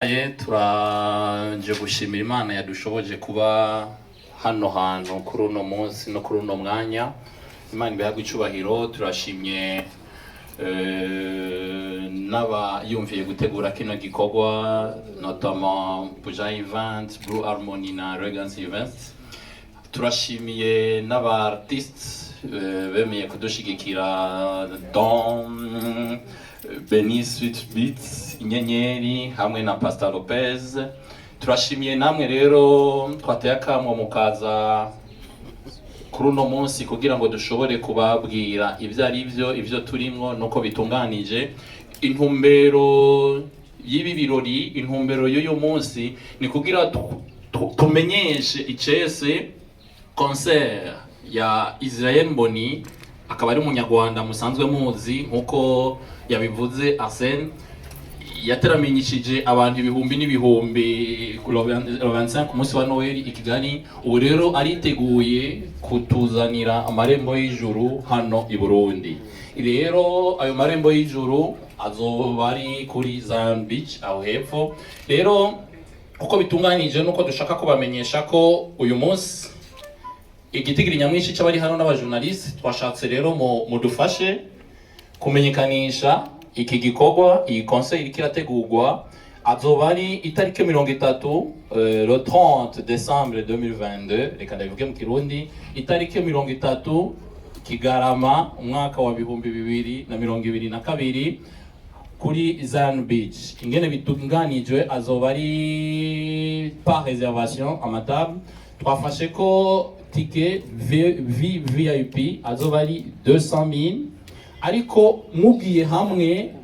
Turaje gushimira Imana yadushoboje kuba hano hantu kuri uno munsi no kuri uno mwanya. Imana ibihabwa icubahiro. Turashimye n'abayumviye gutegura kino gikorwa, notamment Buja Event, Blue Harmony na Reagans Events. Turashimiye n'aba artistes bemeye kudushigikira, Don Benny, Sweet Beats, Inyenyeri hamwe na Pastor Lopez. Turashimiye namwe rero twateye akamo mukaza kuri uno munsi kugira ngo dushobore kubabwira ibyo ari byo, ibyo turimwo nuko bitunganije. Intumbero y'ibi birori, intumbero y'uyu munsi ni kugira tumenyeshe icese concert ya Israel Mboni, akaba ari umunyarwanda musanzwe muzi. Nkuko yabivuze Arsene, yateramenyishije abantu ibihumbi n'ibihumbi ku le 25, ku munsi wa Noel i Kigali. Ubu rero ariteguye kutuzanira amarembo y'ijuru hano i Burundi. Rero ayo marembo y'ijuru azoba ari kuri Zion Beach aho hepfo. Rero uko bitunganije nuko dushaka kubamenyesha ko uyu munsi igitigiri nyamwinshi c'abari hano n'abajournaliste. Twashatse rero mu mudufashe kumenyekanisha iki gikorwa, iyi concert iriko irategurwa. Azoba ari itariki 30, le 30 décembre 2022. Reka ndabivuge mu Kirundi: itariki 30 Kigarama, umwaka wa 2022, kuri Zion Beach. Ingene bitunganijwe, azoba ari par réservation amatable. Twafashe ko ticket VVIP azoba ari 200,000, ariko mugiye hamwe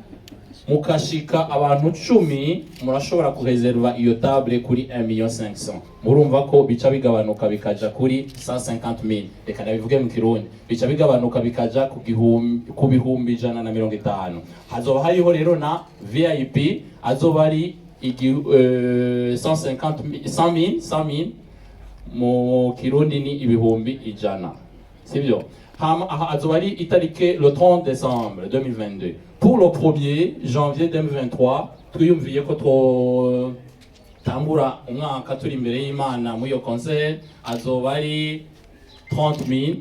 mukashika abantu 10, murashobora kureserva iyo table kuri 1 million 500. Murumva ko bica bigabanuka bikaja kuri 150,000. Reka ndabivuge mu Kirundi: bica bigabanuka bikaja ku gihumbi, ku 150,000. Hazoba hariho rero na VIP, azoba ari 150 100,000, 100,000 mu Kirundi ni 100,000, sibyo? Hama aha azoba ari itariki le 30 décembre 2022. Pour le 1er janvier 2023, twiyumviye ko twotangura umwaka turi imbere y'Imana muri iyo concert. Azoba ari 30,000,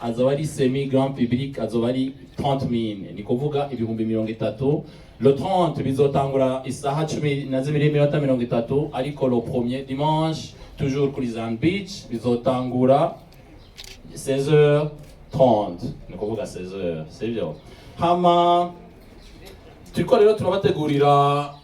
azoba ari semi grand public, azoba ari 30,000, ni kuvuga 30,000. Le 30 bizotangura isaha 12:30, ariko le premier dimanche, toujours kuri Zion Beach, bizotangura 16h30, ni kuvuga 16h, sivyo? Hama turiko rero turabategurira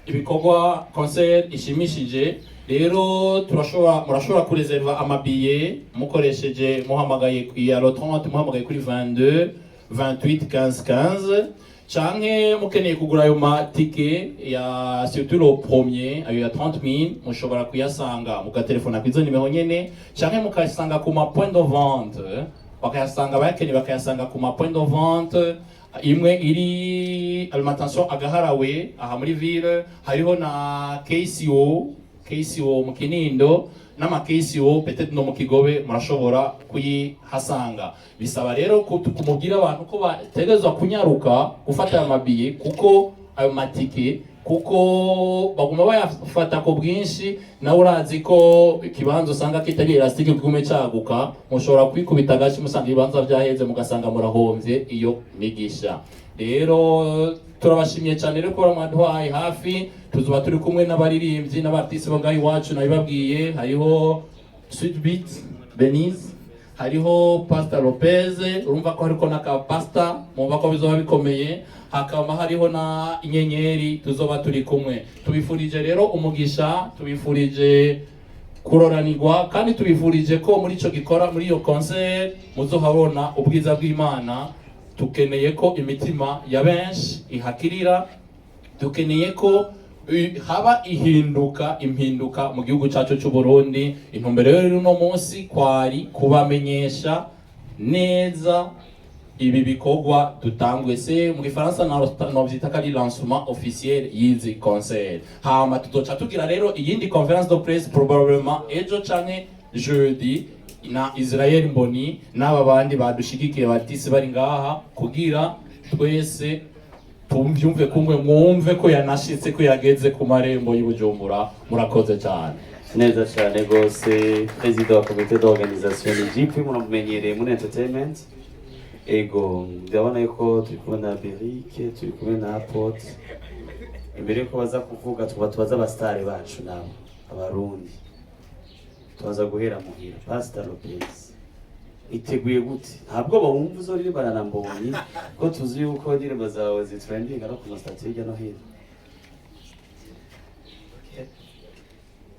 ibikorwa, concert ishimishije. Rero turashobora, murashobora kureserva amabiye mukoresheje, muhamagaye ya le 30, muhamagaye kuri 22 28 15 15, canke mukeneye kugura ayo matike ya surtout le premier, ayo ya 30,000, mushobora kuyasanga mugatelefona kwizo nimero nyene, canke mukayasanga ku ma point de vente, bakayasanga abayakeneye bakayasanga ku ma point de vente. Imwe iri alimentation Agaharawe aha muri ville, hariho na KCO, KCO mu Kinindo, n'ama KCO peut-être no mu Kigobe murashobora kuyihasanga. Bisaba rero kumubwira abantu ko bategerezwa kunyaruka gufata ayo mabiye, kuko ayo matike, kuko baguma bayafata ku bwinshi. Nawe urazi ko ikibanza usanga kitari élastique, kigume caguka, mushobora kwikubita agashi musanga ibibanza vyaheze, mugasanga murahomvye iyo migisha. Rero turabashimiye cyane rero kuba mwaduhaye hafi. Tuzoba turi kumwe n'abaririmbyi n'abartiste bo ngaho iwacu, nabibabwiye: hariho Sweet Beat Benize, hariho Pastor Lopez, urumva ko hariko n'aka pastor, mumva ko bizoba bikomeye, hakaba hariho na Inyenyeri. Tuzoba turi kumwe. Tubifurije rero umugisha, tubifurije kuroranirwa, kandi tubifurije ko muri ico gikora, muri iyo concert, muzohabona ubwiza bw'Imana. Tukeneye ko imitima ya benshi ihakirira, dukeneye ko haba ihinduka, impinduka mu gihugu cyacu cy'u Burundi. Intumbero rero uno munsi kwari kubamenyesha neza ibi bikorwa dutangwe. Se mu Gifaransa novyita ko ari lancement officiel y'izi concert. Hama tuzoca tugira rero iyindi conférence de presse, probablement ejo canke jeudi, na Israel Mboni n'aba bandi badushigikiye batisi bari ngaha, kugira twese Tumvyumve kumwe, mwumve ko yanashitse, ko yageze ku marembo y'Ibujumbura. Murakoze cyane. Neza cyane rwose. Perezida wa comité d'organisation ni JP, muramumenyereye muri entertainment. Ego, ndabona yuko turi kumwe na Berike, turi kumwe na Apot. Imbere yuko baza kuvuga, tuba tubaza abasitari bacu nabo abarundi. Tubaza guhera muhira. Pastor Lopez, iteguye gute? Ntabwo bawumva uzoririmbana na Mbonyi, ko tuzi yuko indirimbo zawe zitrendinga no ku ma statuts hirya no hino? Ok.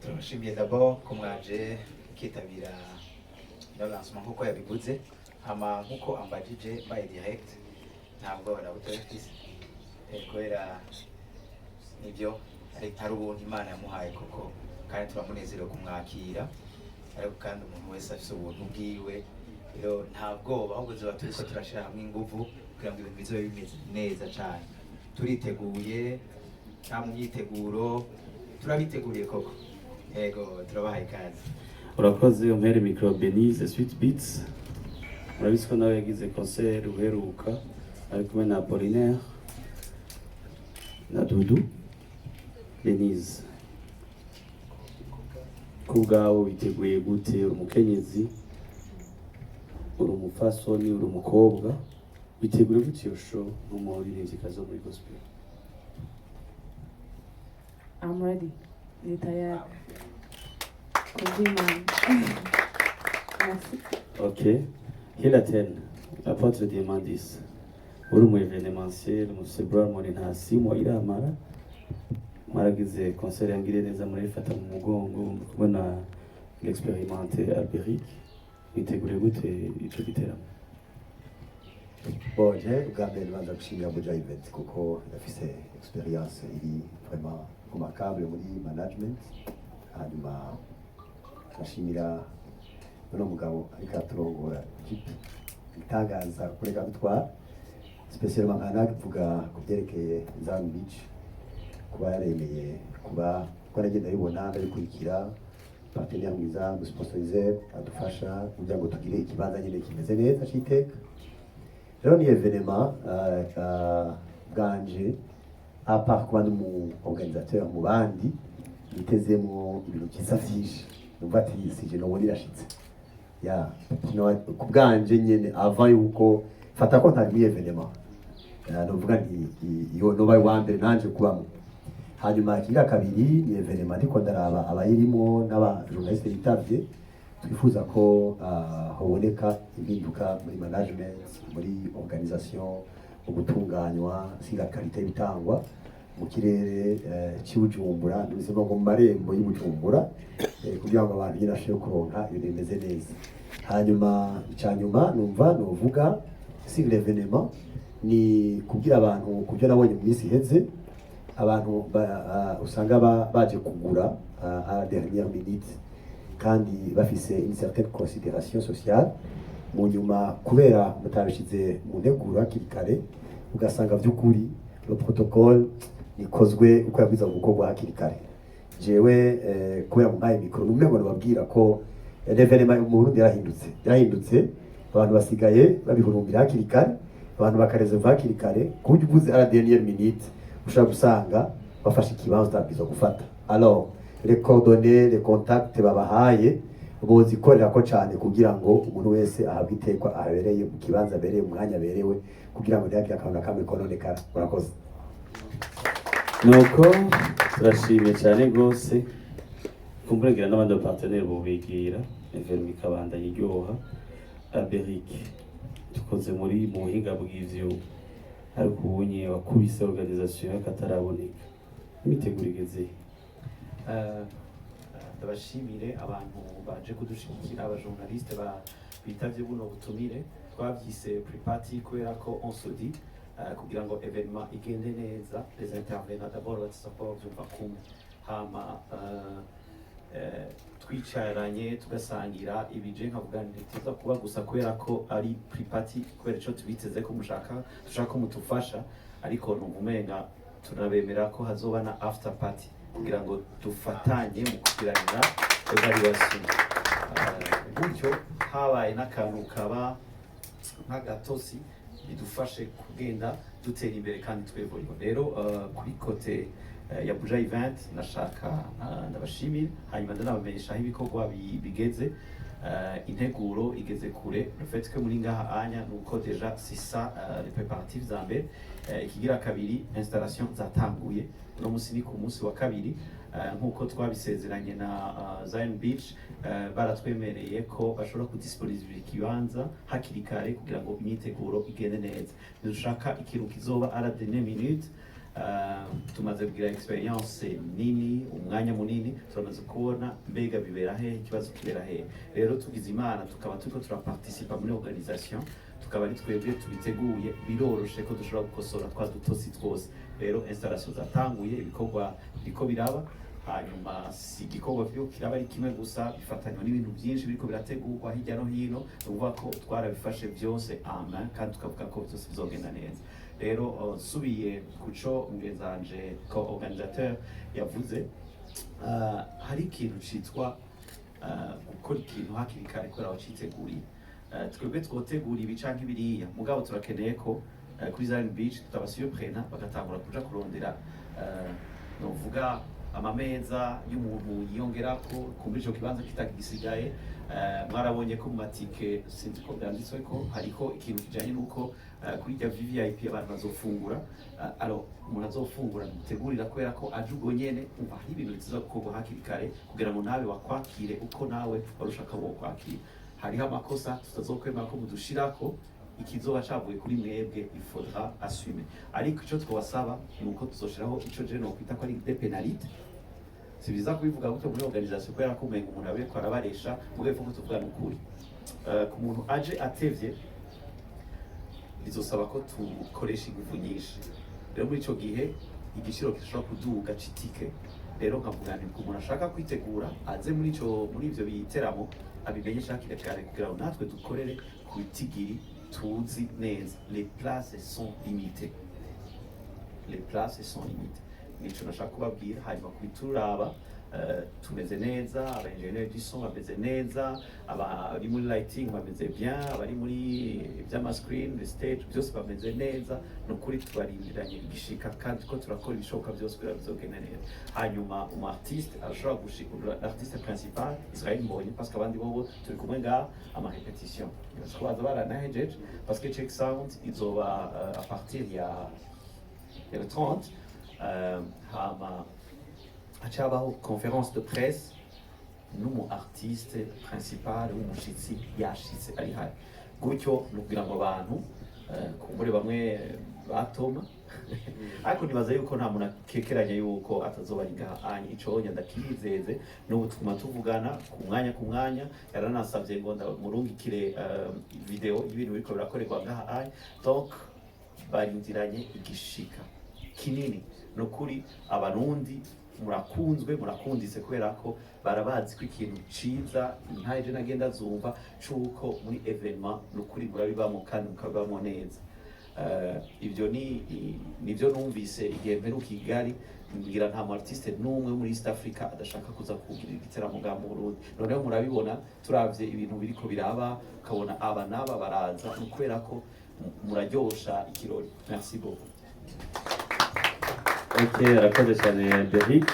Turabashimiye d'abord ko mwaje mukitabira ino lancement nkuko yabivuze. Hama nkuko ambajije by direct, ntabwo na butoya mfise. Kubera nibyo hari ubuntu Imana yamuhaye koko, kandi turamunezerewe kumwakira. Ariko kandi umuntu wese afise ubuntu bwiwe. Rero nta bwoba, ahubwo tuba turiko turashira hamwe inguvu kugira ngo ibintu bizobe bimeze neza cane. Turiteguye, nta mu myiteguro, turabiteguriye koko. Yego, turabahaye ikaze. Urakoze. Umpere micro Benise Sweet Beats. Murabizi ko nawe yagize concert uheruka ari kumwe na Apollinaire na Dudu. Denise, ku bwawe witeguye gute? Uri umukenyezi, uri umupfasoni, uri umukobwa, witeguye gute iyo show nk'umuririmvyikazi wo muri gospel? I'm ready. Ni tayari. Kubw'Imana. Merci. Ok. Hilaten, apôtre Diamandis. Uri mu événementiel, mu Bra muri nta simo iramara. Mwaragize concert yangiriye neza, murayifata mu mugongo muri kumwe na l'expérimenté Alberic. Witeguriye gute ico giteramo? Bon, je bwa mbere banza gushimira Buja Event kuko yafise expérience iri vraiment remarquable muri management. Hanyuma ndashimira uno mugabo ariko araturongora, JP, itangaza kureka dutwara spécialement nka navuga ku byerekeye Zion Beach, kuba yaremeye, kuba kuko aragenda abibona, ndabikurikira, partenaire mwiza dusponsorize, adufasha kugira ngo tugire ikibanza nyine kimeze neza c'iteka. Rero ni événement bwanje, à part kuba ndi umu organisateur mu bandi, nitezemwo ibintu vyiza vyinshi. Numva ati sije nobona irashitse ya ku bwanje nyene, avant yuko fata ko ntari muri événement. Novuga nti iyo noba wa mbere nanje kubamo. Hanyuma ikigira kabiri ni événement ndiko ndaraba abayirimwo n'aba journaliste bitavye, twifuza ko hoboneka impinduka muri management, muri organisation, mu gutunganywa, siga qualité y'ibitangwa mu kirere c'i Bujumbura, ndetse ngo mu marembo y'i Bujumbura, kugira ngo abantu nyine bashobore kuronka ibintu bimeze neza. Hanyuma icya nyuma numva novuga si l'événement, ni kubwira abantu ku byo nabonye mu minsi iheze, abantu usanga baje kugura à la dernière minute kandi bafise une certaine considération sociale. Mu nyuma, kubera mutabishize mu nteguro hakiri kare, ugasanga by'ukuri le protocole nikozwe uko yabwiza gukorwa hakiri kare. Jewe kubera mumpaye micro, numwe ngo nababwira ko l'événement mu Burundi yarahindutse, yarahindutse. Abantu basigaye babihurumbira hakiri kare, abantu bakareserva hakiri kare, ku buryo uvuze à la dernière minute ushobora gusanga bafashe ikibanza utabwirizwa gufata. Alors les coordonnées, les contacts babahaye, bozikorera ko cyane kugira ngo umuntu wese ahabwe itekwa abereye mu kibanza abereye, mu mwanya aberewe, kugira ngo ntihagire akantu na kamwe kononekara. Murakoze. Nuko turashimye cyane rwose. Kumburegera n'abandi bapartenaire bobigira, événement ikabandanya iryoha. Alberic, dukoze muri mu buhinga bw'ivyuma, ariko ubunye wakubise organisation y'akataraboneka, imiteguro igeze? Ndabashimire abantu baje kudushigikira, abajournaliste bitavye buno butumire. Twavyise pre-party kubera ko on se dit kugira ngo événement igende neza, les intervenants d'abord bateza kuba bavyumva kumwe. Hama twicaranye tugasangira ibije, nkavuga ntituza kuba gusa kubera ko ari pre-party, kubera ico tubiteze ko mushaka, dushaka ko mutufasha, ariko numva umenga tunabemera ko hazoba na after party kugira ngo dufatanye mu kugiranira évaluation. Gutyo habaye n'akantu kaba nk'agatosi. Bidufashe kugenda dutera imbere kandi twevoluye. Rero kuri côté ya Buja Event, nashaka ndabashimira, hanyuma ndanabamenyesha aho ibikorwa bigeze. Integuro igeze kure. Le fait que muri ngaha anya nuko déjà c'est ça, les préparatifs za mbere. Ikigira kabiri, installation zatanguye. Uno musi ni ku munsi wa kabiri. Nkuko twabisezeranye na Zion Beach, baratwemereye ko bashobora kudisponiza ikibanza hakiri kare kugira ngo imyiteguro igende neza. Ntidushaka ikintu kizoba à la dernière minute. Tumaze kugira expérience nini, umwanya munini, turamaze kubona mbega bibera hehe, ikibazo kibera hehe. Rero tugize Imana tukaba turiko turaparticipa muri organisation, tukaba ari twebwe tubiteguye, biroroshe ko dushobora gukosora twa dutosi twose. Rero installation zatanguye, ibikorwa biriko biraba. Hanyuma si igikorwa kiriko kiraba ari kimwe gusa, bifatanywa n'ibintu byinshi biriko birategurwa hirya no hino. Ni ukuvuga ko twarabifashe byose en main kandi tukavuga ko byose bizogenda neza. Rero nsubiye kuco mugenzanje co organisateur yavuze, hari ikintu citwa gukora ikintu hakiri kare kubera waciteguriye. Twebwe twotegura ibi canke biriya, mugabo turakeneye ko kuri Zion Beach tutabasuprena bagatangura kuja kurondera, novuga amameza y'umuntu yiyongerako kumbura ico kibanza kitagisigaye. Mwarabonye ko mu matike, sinzi ko vyanditswe, ko hariko ikintu kijanye n'uko kuri rya VVIP abantu bazofungura. Alors umuntu azofungura ntimutegurira kubera ko aje ubwo nyene. Umva, hari ibintu biza gukorwa hakiri kare kugira ngo nawe wakwakire uko nawe wari ushaka wokwakira. Hariho amakosa tutazokwemera ko mudushirako. Ikizoba cavuye kuri mwebwe, il faudra assumer. Ariko ico twabasaba ni uko tuzoshiraho ico je nokwita ko ari des pénalités. Si byiza kubivuga gutyo muri organisation kubera ko umenga umuntu abe ko arabaresha, mugabo ko tuvugana ukuri. Ku muntu aje atevye, bizosaba ko tukoresha ingufu nyinshi. Rero muri ico gihe igiciro gishobora kuduga c'itike. Rero nkavuga nti ku muntu ashaka kwitegura aze muri ivyo biteramo, abimenyesha hakiri kare kugira ngo natwe dukorere ku bitigiri tuzi neza. Les places sont limitées, les places sont limitées. Nico nashaka kubabwira. Hanyuma kubituraba, tumeze neza, aba ingénieur du son bameze neza, abari muri lighting bameze bien, abari muri vy'ama screen, the stage, byose bameze neza. Ni ukuri tubarindiranye igishika kandi ko turakora ibishoboka byose kugira bizogende neza. Hanyuma umu artiste arashobora gushika, l'artiste principal Israel Mbonyi, parce que abandi bobo turi kumwe ngaha, ama répétition ko baza baranahejeje, parce que check sound izoba à partir ya le 30. Hama haca habaho conférence de presse n'umu artiste principal w'umushitsi yashitse ari hari gutyo. Ni ukugira ngo abantu, kumbure bamwe batoma, ariko nibaza yuko nta muntu akekeranya yuko atazoba ari ngaha anye. Ico ndakizeze. N'ubu tuguma tuvugana ku mwanya ku mwanya. Yaranasavye ngo ndamurungikire video y'ibintu biriko birakorerwa ngaha anye. Donc barindiranye igishika kinini. Ni ukuri Abarundi murakunzwe, murakunditse, kubera ko barabazi ko ikintu ciza ntaje nagenda zumva cuko muri événement ni ukuri murabibamo kandi mukabibamo neza. Ibyo nibyo numvise igihe mperuka i Kigali. Ngira nta mu artiste n'umwe muri East Africa adashaka kuza kugira igiteramo ngaha mu Burundi. Noneho murabibona, turavye ibintu biriko biraba, ukabona aba n'aba baraza, ni ukubera ko muraryosha ikirori. Merci beaucoup. Ok, arakoze cyane Derrick.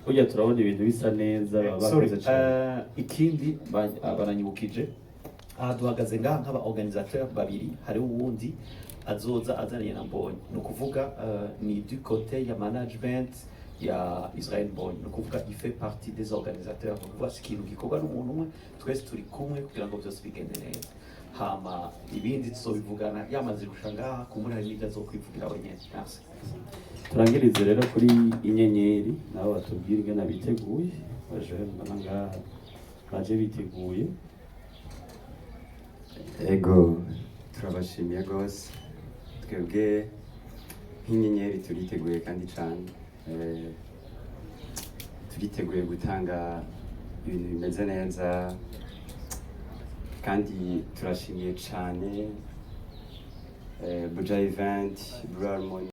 Burya turabona ibintu bisa neza, baba Sorry, bakoze cyane. Ikindi baranyibukije, aha duhagaze ngaha nk'aba organisateur babiri, hariho uwundi azoza azaniye na Mbonyi. Ni ukuvuga ni du côté ya management ya Israel Mbonyi, ni ukuvuga il fait partie des organisateurs. Ni ukuvuga si ikintu gikorwa n'umuntu umwe, twese turi kumwe kugira ngo byose bigende neza. Hama ibindi tuzobivugana yamaze gusha ngaha, kumbura hari n'ibyo azokwivugira wenyene. Merci. Turangirize rero kuri Inyenyeri, nabo batubwire ingene biteguye. Baje mbona ngaha baje biteguye. Ego, turabashimiye rwose. Twebwe nk'Inyenyeri turiteguye kandi cyane. Turiteguye gutanga ibintu bimeze neza kandi turashimiye cyane Buja Event, Blue Harmony.